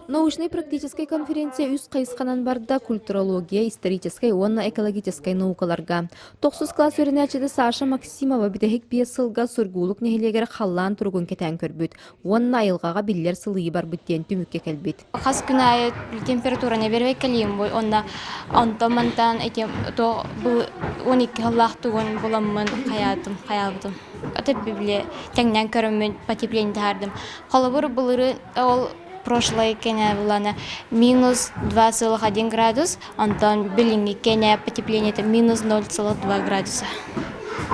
Научнай-практическай конференция үс хайысханан барда культурология, историческай уонна экологическай наукаларга. Тохсус кылаас үөрэнээччитэ Саша Максимова бүтэһик биэс сылга Сургуулук нэһилиэгэр халлаан туругун кэтээн көрбүт уонна айылҕаҕа биллэр сылыйыы барбыт диэн түмүккэ кэлбит. Хас күн аайы температураны бэрбэккэлиим бу онно онтон мантан эти то бу 12 сыллаах тугун буламмын хайаатым хайаабытым. Аты били тэҥнээн көрөммүн потепление таһаардым. Холобур былыры ол прошлое кэнэ булана минус 2,1 градус, онтон билиҥҥи кэнэ потеплениета минус 0,2 градуса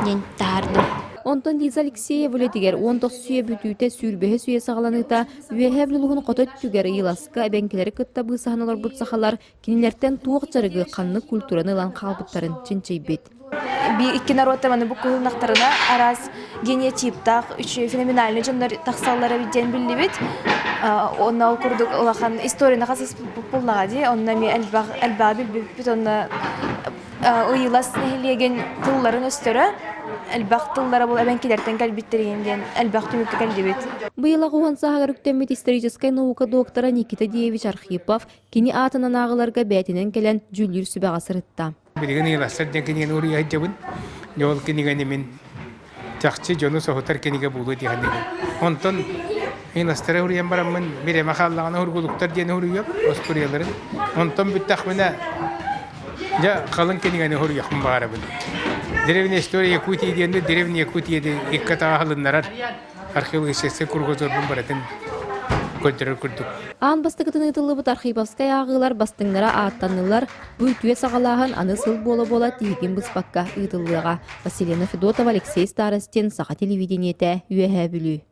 диэн таһаардым. Онтон Лиза Алексеева үлэтигэр 19 үйэ бүтүүтэ сүүрбэһис үйэ саҕаланыыта Үөһээ Бүлүү хоту өттүгэр Ыйыласка эбэҥкилэри кытта быысаһан олорбут сахалар кинилэртэн туох дьарыгы, ханнык культураны ылан хаалбыттарын чинчийбит. Икки норуоттар маны буккуһуннахтарына араас генетиптаах үчүгэй феноменальный дьоннор тахсаллар эбит диэн биллибит. Онно ол курдук улахан историяны хасыспыт буллаҕа дии. Онно эмиэ элбэх элбэҕи билбиппит. Онно Ыйылас нэһилиэгин тылларын өстөрө элбэх тыллара бұл эбэҥкилэртэн кэлбиттэригин диэн элбэх түмүккэ кэллибит. Быйыл аҕыһын сааһыгар үктэммит историческай наука доктора Никита Деевич Архипов кини аатынан ааҕыларга бэйэтинэн кэлэн дьүүллүүр сүбэҕэ сырытта. Билигин Ыйыластар диэн кинигэни уруйа сылдьабын. Ол кинигэни мин чахчы дьону соһутар кинигэ буолуо дии саныыбын. Онтон Ыйыластары уруйан бараммын бириэмэ хааллаҕына ургулуктар диэни уруйуом, остуоруйаларын. Онтон бүттэхпинэ дьэ халыҥ кинигэни уруйуохпун баҕарабын. Древняя история Якутии диэн Древняя Якутия диэн икки атаҕа аһылыннарар археологическай кругозорбун барытын көрдөрөр курдук. Аан бастакытын ыытыллыбыт архиповскай ааҕыылар бастыҥнара ааттаннылар. Бу үтүө саҕалааһын аны сыл буола-буола тиһигин быспакка ыытыллыаҕа. Василина Федотова, Алексей Старостин, Саха телевидениетэ, Үөһээ Бүлүү.